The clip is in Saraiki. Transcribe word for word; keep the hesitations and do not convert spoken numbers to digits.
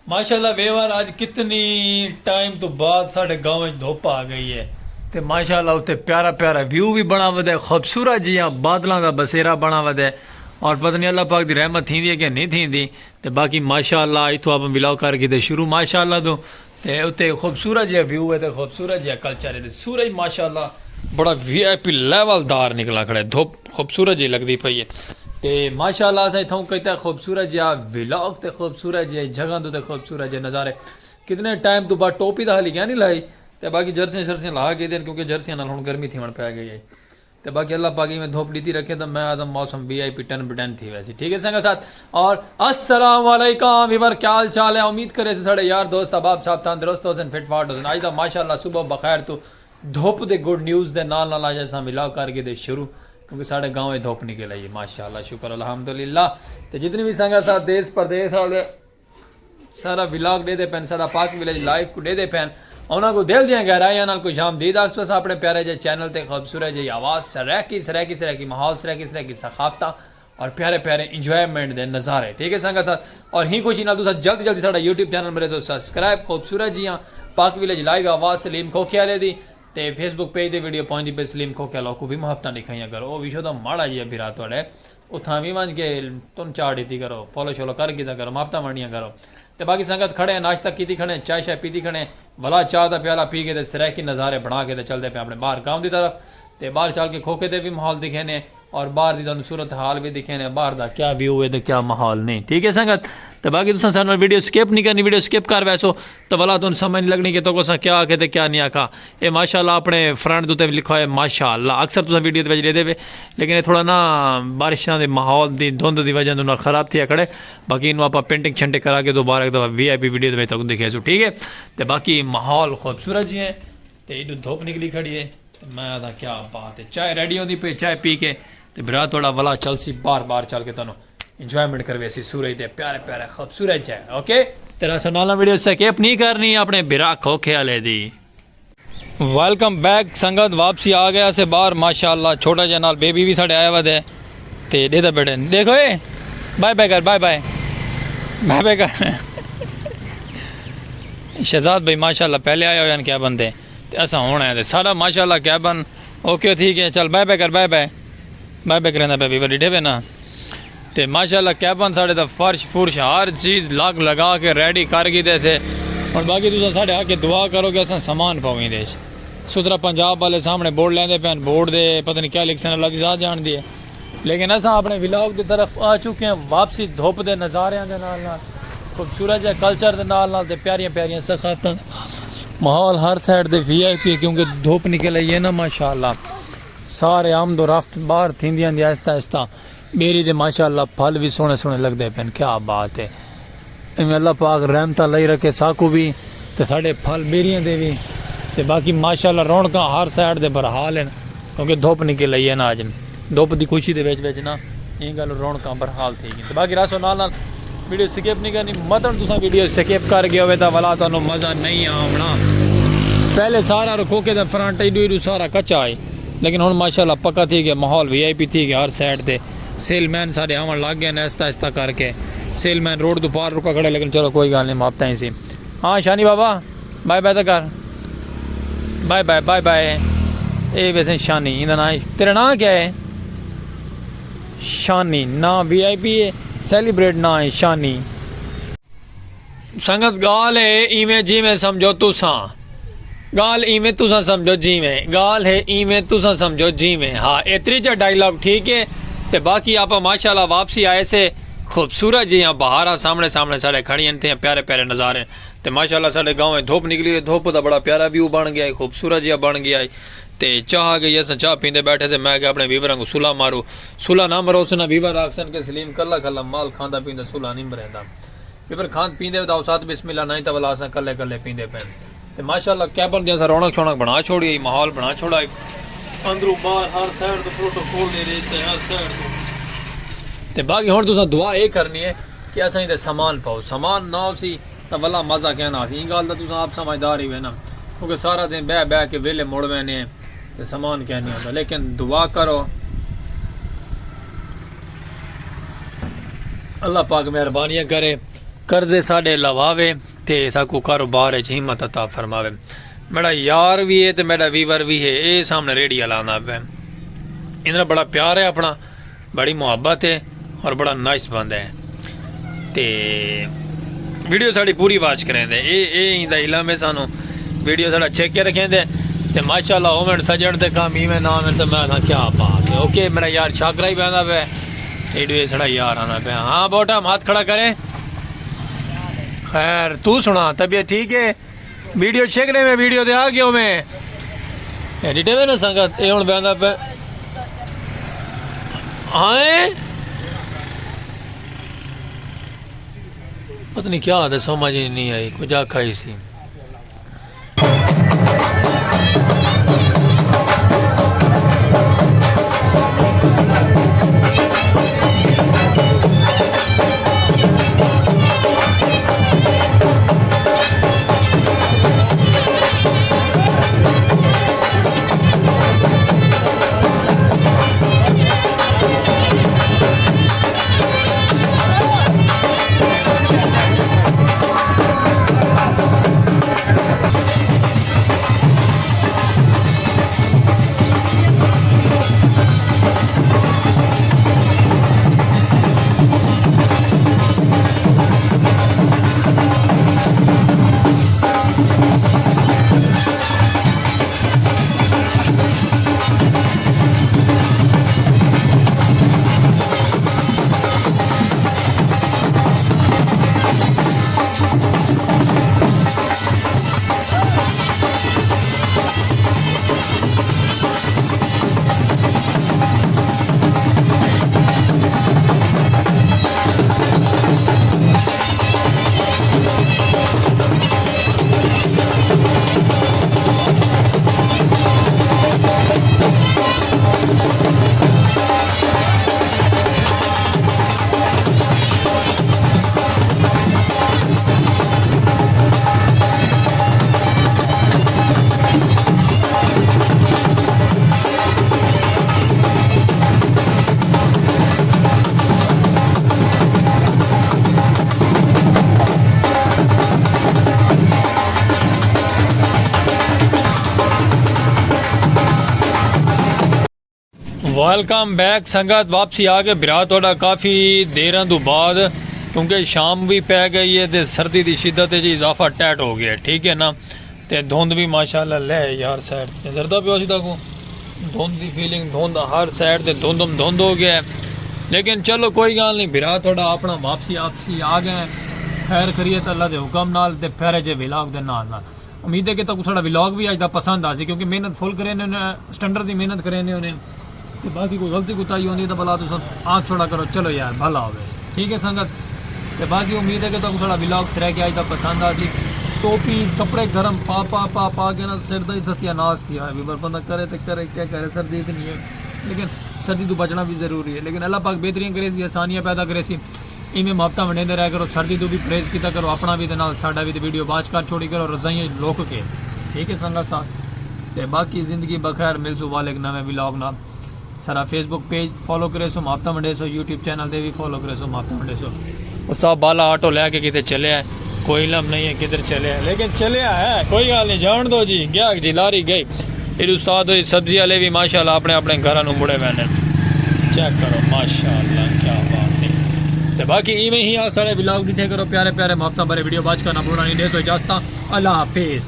ماشاءاللہ ویور، اج کتنی ٹائم تو بعد ساڈے گاؤں وچ دھوپ آ گئی ہے، تے ماشاءاللہ اتھے پیارا پیارا ویو بھی بنا ودے، خوبصورت جیاں بادلاں دا بسیرا بنا ودے۔ اور پتہ نہیں اللہ پاک دی رحمت تھیندی ہے کہ نہیں تھیندی۔ تے باقی ماشاءاللہ اتھوں آپ ولاگ کر کے تے شروع ماشاءاللہ تو، تے اتھے خوبصورت جیاں ویو ہے تے خوبصورت جیاں کلچر ہے۔ تے سورج ماشاءاللہ بڑا وی آئی پی لیول دار نکلا کھڑا ہے، دھوپ خوبصورت جی لگدی پئی ہے۔ تے ماشاءاللہ اساں اتھوں کیتا خوبصورت جیہا ولاگ تے خوبصورت جیہی جگہ دو تے خوبصورت جیہے نظارے۔ کتنے ٹائم تو بعد ٹوپی دا حالی کیا نہیں لائی، تے باقی جرسیاں شرسیاں لا کے دین، کیونکہ جرسیاں نال ہن گرمی تھیون پے گئی ہے۔ تے باقی اللہ پاک ایویں دھوپ ڈیتی رکھے تے میں آدم موسم وی آئی پی ٹن بٹن تھی ویسی۔ ٹھیک ہے سنگت ساتھ، اور السلام علیکم ویور، کیا حال چال ہے؟ امید کرے سو ساڑے یار دوست احباب صاحب تندرست ہو سن، فٹ فاٹ ہو سن۔ آج دا ماشاءاللہ صبح بخیر تو دھوپ دے گڈ نیوز دے نال نال اج اساں ولاگ کر کے دے شروع، کیونکہ ساڈے گاؤں وچ دھوپ نکل آئی ہے ماشاءاللہ، شکر الحمدللہ۔ تے جتنی بھی سنگت ساتھ دیس پردیس والے سارا ولاگ ڈے دے پین، سارا پاک ولیج لائف کو ڈے دے پین، انہاں کو دل دیاں گہرائیاں نال خوش آمدید آکھسو اساں اپنے پیارے جے چینل تے۔ خوبصورت جے آواز، سرائیکی سرائیکی سرائیکی ماحول، سرائیکی سرائیکی ثقافتاں اور پیارے پیارے انجوائمنٹ دے نظارے۔ ٹھیک ہے سنگت ساتھ، اور ہی خوشی نال تساں جلدی جلدی ساڈا یوٹیوب چینل مرے تو سبسکرائب۔ خوبصورت جیاں پاک ولیج لائیو آواز سلیم کھوکھے والے دی، تے فیس بک پیج تے ویڈیو پہنچدی پئی سلیم کھوکھے والے کو بھی محبتاں ڈکھائیاں کرو، او ویشو دا ماڑا جیہا بھرا تہاڈے، اتھاں وی ونج کے تن چاڑ ڈیتی کرو، فالو شالو کر گھدا کرو، محبتاں ونڈیاں کرو۔ تے باقی سنگت کھڑے ہیں، ناشتہ کیتی کھڑے ہیں، چائے شائے پیتی کھڑے ہیں، ولا چاہ دا پیالہ پی کے تے سرائیکی نظارے بنا کے تے چلدے پئے اپنے باہر گاؤں دی طرف۔ تے باہر چل کے کھوکھے تے وی ماحول دکھینے اور باہر دی تانوں صورت حال وی دکھینے، باہر دا کیا ویو ہے تے کیا ماحول نہیں۔ ٹھیک ہے سنگت، تے باقی تساں ساڈے نال ویڈیو سکپ نہیں کرنی، ویڈیو سکپ کر ویسو تے ولا تانوں سمجھ نہیں لگنی کہ تہاکوں اساں کیا آکھے تے کیا نہیں آکھا۔ اے ماشاءاللہ اپنے فرنٹ دے اتے لکھا ہویا ہے ماشاءاللہ، اکثر تساں ویڈیو تے وچ ڈیدے وے، لیکن اے تھوڑا نا بارشاں دے ماحول دی دھند دی وجہ توں نال خراب تھیا کھڑے۔ باقی اینوں آپاں پینٹنگ شینٹنگ کرا کے دوبارہ ایک دفعہ وی آئی پی ویڈیو دے وچ تہاکوں دکھیسوں، ٹھیک ہے؟ تے باقی ماحول خوبصورت جی ہے، تے ایڈو دھوپ نکلی کھڑی ہے۔ تے میں آکھدا کیا بات ہے، چائے ریڈی ہوندی پئی، چائے پی کے تے بھرا تہاڈا ولا چلسی، بار بار چل کے تانوں انجوائمنٹ کرویسی سورج دے پیارے پیارے خوبصورت جے۔ اوکے، تے راسو نالا ویڈیو سکپ نہیں کرنی اپنے بھرا کھوکھے والے دی۔ ویلکم بیک سنگت، واپسی آ گیا سے باہر ماشاءاللہ۔ چھوٹا جے نال بیبی بھی ساڈے آیا وا دے تے ڈیدا بیٹھے۔ دیکھو اے، بائے بائے کر، بائے بائے، بائے بائے کر۔ شہزاد بھائی ماشاءاللہ پہلے آیا ہوئے ہیں کیبن تے، تے اساں ہن آئے تے ساڈا ماشاءاللہ کیبن اوکے تھی گیا۔ چل بائے بائے کر، بائے بائے، بائے بائے کریندا پیا ویور ڈیٹھے پے نا۔ تے ماشاءاللہ کیبن ساڈے دا فرش فرش ہر چیز لگ لگا کے ریڈی کر گھدے سے۔ ہن باقی تساں ساڈے آ کے دعا کرو کہ اساں سامان پاویں دے۔ ستھرا پنجاب والے سامنے بورڈ لیندے پین، بورڈ دے پتہ نہیں کیا لکھسن، اللہ دی ذات جان دی ہے۔ لیکن اساں اپنے ولاگ دی طرف آ چکے ہیں، واپسی دھوپ دے نظاریاں دے نال نال، خوبصورت جے کلچر دے نال نال تے پیاریاں پیاریاں ثقافتاں۔ ماحول ہر سائیڈ دے وی آئی پی ہے کیونکہ دھوپ نکل آئی ہے نا ماشاءاللہ۔ سارے آمد و رفت باہر تھیندیاں دی آہستہ آہستہ۔ بیری دے ماشاءاللہ پھل وی سوہنے سوہنے لگدے پن، کیا بات ہے۔ ایویں اللہ پاک رحمتاں لائی رکھے ساکوں وی تے ساڈے پھل بیریاں دے وی۔ تے باقی ماشاءاللہ رونقاں ہر سائیڈ دے برحال ہن، کیونکہ دھوپ نکل آئی ہے نا اج۔ دھوپ دی خوشی دے وچ وچ نا ایں گل رونقاں برحال تھی گئین۔ تے باقی راسو نال نال ویڈیو سکپ نہیں کرنی، متن تساں ویڈیو سکپ کر گئے ہوے تاں ولا تانوں مزہ نہیں آونا۔ پہلے سارا رکھوکے دا فرنٹ ایڈو ایڈو سارا کچا ہے، لیکن ہن ماشاءاللہ پکا تھی گیا، ماحول وی آئی پی تھی گیا ہر سائیڈ تے۔ سیل مین ساڈے آون لگ گئے نے آہستہ آہستہ کر کے۔ سیل مین روڈ توں پار رکا کھڑے، لیکن چلو کوئی گال نہیں، محبتاں ہی سی۔ ہاں شانی بابا، بائے بائے تاں کر۔ Bye bye, bye bye. اے ویسے شانی، ایندا ناں ہے۔ تیرا ناں کیا ہے؟ شانی، ناں وی آئی پی ہے، سیلیبریٹ ناں ہے شانی۔ سنگت گال ہے ایویں جیویں سمجھو تساں۔ گال ایویں تساں سمجھو جیویں۔ گال ہے ایویں تساں سمجھو جیویں۔ ہاں، اے تریجا ڈائیلاگ ٹھیک ہے۔ تے باقی آپاں ماشاءاللہ واپسی آئے سے۔ خوبصورت جیاں بہاراں سامنے سامنے ساڈے کھڑیاں تھیاں، پیارے پیارے نظارے۔ تے ماشاءاللہ ساڈے گاؤں وچ دھوپ نکلی ہے، دھوپ دا بڑا پیارا ویو بن گیا ہے، خوبصورت جیہا بن گیا ہے۔ تے چاہ آ گئی، اساں چاہ پیندے بیٹھے تے میں کہ اپنے ویوراں کوں سلہ مارو، سلہ نہ مرو، اساں ویور آکھسن کہ سلیم کلا کلا مال کھاندا پیندا سلہ نہیں مریندا۔ ویور کھاند پیندے دا اوسات بسم اللہ نہیں تاں ولا اساں کلے کلے پیندے پین۔ تے ماشاءاللہ کیبن دی اساں رونق شونق بنا چھوڑی ہے، ماحول بنا چھوڑا ہے۔ اندروں باہر ہر سائیڈ تے پروٹوکول دے رہے تے ہر سائیڈ تے۔ تے باقی ہن تساں دعا اے کرنی ہے کہ اساں ایندے سامان پاؤ، سامان نہ ہوسی تاں ولا مزہ کیا نہ آسی۔ ایں گال دا تساں آپ سمجھدار ہی وے نا، کیونکہ سارا دن بہہ بہہ کے ویلے مڑ وینے تے سامان کیا نہیں ہوندا۔ لیکن دعا کرو، اللہ پاک مہربانیاں کرے۔ قرضے ساݙے لہواوے تے ساکوں کاروبار اچ ہمت عطا فرماوے۔ میݙا یار وی ہے تے میݙا ویور وی ہے، اے سامݨے ریڑھی والا آندا پئے۔ ایندے نال بڑا پیار ہے اپݨا، بڑی محبت ہے اور بڑا نائس بندہ ہے۔ تے ویڈیو ساݙی پوری واچ کریندے، اے اے ایندا علم ہے سانوں۔ ویڈیو ساݙا چیک کے رکھیندے۔ تے ماشاءاللہ ہوون سڄݨ تے کم ایویں نہ ہوون تے میں آکھاں کیا بات ہے۔ اوکے، میݙا یار شاکرہ ہی بہندا پئے، ایڈو اے ساݙا یار آندا پئے۔ ہاں بوٹم، ہتھ کھڑا کریں۔ خیر، تو سݨا، طبیعت ٹھیک ہے؟ ویڈیو چیک نے میں، ویڈیو تے آ ڳیو میں۔ اے ݙٹھے وے نا سنگت، اے ہݨ بہندا پئے۔ ہائیں؟ پتہ نہیں کیا آدھے، سمجھ ہی نہیں آئی، کجھ آکھا ہی سی۔ ویلکم بیک سنگت، واپسی آ ڳئے بھرا تہاݙا کافی دیراں توں بعد، کیونکہ شام وی پئے ڳئی ہے تے سردی دی شدت اچ اضافہ ٹیٹ ہو ڳیا ہے، ٹھیک ہے نا؟ تے دھند وی ماشاءاللہ لے یار سائیڈ تے نظر دا پیو سی تاکوں دھند دی فیلنگ، دھند ہر سائیڈ تے دھند ہم دھند ہو ڳیا ہے۔ لیکن چلو کوئی ڳالھ نہیں بھرا، تہاݙا اپݨا واپسی آپسی آ ڳئے ہیں۔ خیر خیریت اللہ دے حکم نال تے پھر اچ ولاگ دے نال نال۔ امید ہے کہ تہاکوں ساݙا ولاگ وی اڄ دا پسند آسی، کیونکہ محنت فل کریندے ہونے، سٹینڈرڈ دی محنت کریندے ہونے۔ تے باقی کوئی غلطی کوتاہی ہوندی ہے تاں بھلا تساں آکھ چھوڑا کرو، چلو یار بھلا ہووے۔ ٹھیک ہے سنگت، تے باقی امید ہے کہ تہاکوں ساݙا ولاگ سرائیکی اڄ دا پسند آسی۔ ٹوپی، کپڑے گرم پا پا پا پا کے نا سر دا ستیاناس تھیا ہے، وی بندہ کرے تے کرے کیا کرے، سردی اتنی ہے، لیکن سردی توں بچݨا وی ضروری ہے۔ لیکن اللہ پاک بہترین کریسی، آسانیاں پیدا کریسی۔ ایویں محبتاں ونڈیندے رہیا کرو، سردی توں وی پرہیز کیتا کرو، اپݨا وی تے نال ساݙا وی، تے ویڈیو واچ کر چھوڑی کرو رضائیاں لک کے۔ ٹھیک ہے سنگت ساتھ، تے باقی زندگی بخیر، ملسوں والے ہک نویں ولاگ نال۔ ساݙا فیس بک پیج فالو کریسو، محبتاں ونڈیسو، یوٹیوب چینل دے وی فالو کریسو، محبتاں ونڈیسو۔ استاد بالا آٹو لے کے کتے چلے ہے، کوئی علم نہیں ہے کدھر چلے ہے، لیکن چلے ہے، کوئی ڳالھ نہیں، جاݨ دو جی، ڳیا جی، لاری ڳئی۔ اے استاد ہوئی سبزی والے وی ماشاءاللہ اپݨے اپݨے گھراں نوں مڑے ویندے۔ چیک کرو ماشاءاللہ کیا بات ہے۔ تے باقی ایویں ہی آ ساݙے ولاگ ݙٹھے کرو پیارے پیارے، محبتاں بھرے ویڈیو واچ کرݨا بھلݨا نہیں، ݙیسو اجازتاں، اللہ حافظ۔